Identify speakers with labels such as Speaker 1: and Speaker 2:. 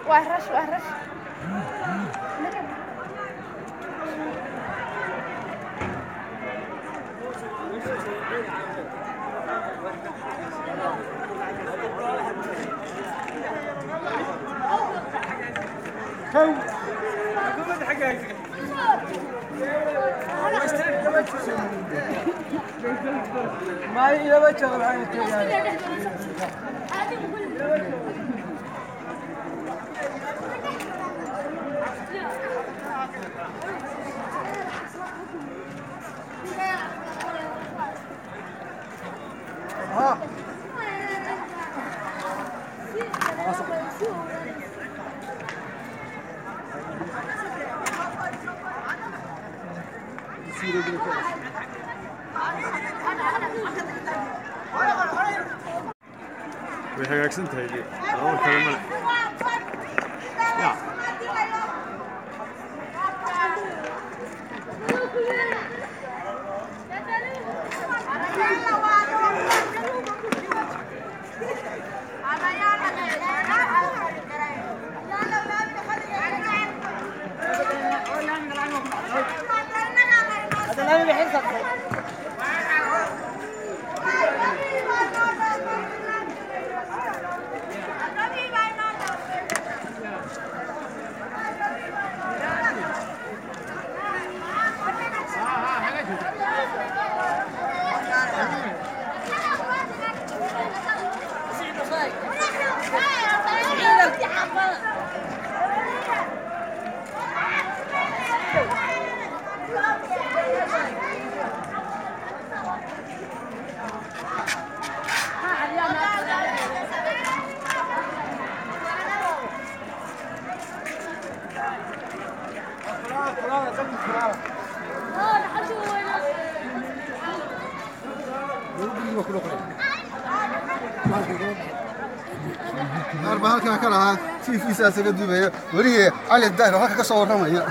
Speaker 1: وهرش وهرش.
Speaker 2: ما إلى بشغل عن
Speaker 3: Way hagaagsan tahay dee. Laba kale male. Ya.
Speaker 4: Halkan ka lahaa TV-saas aga duubaya warihii Cali Daahir halka ka soo warramaya.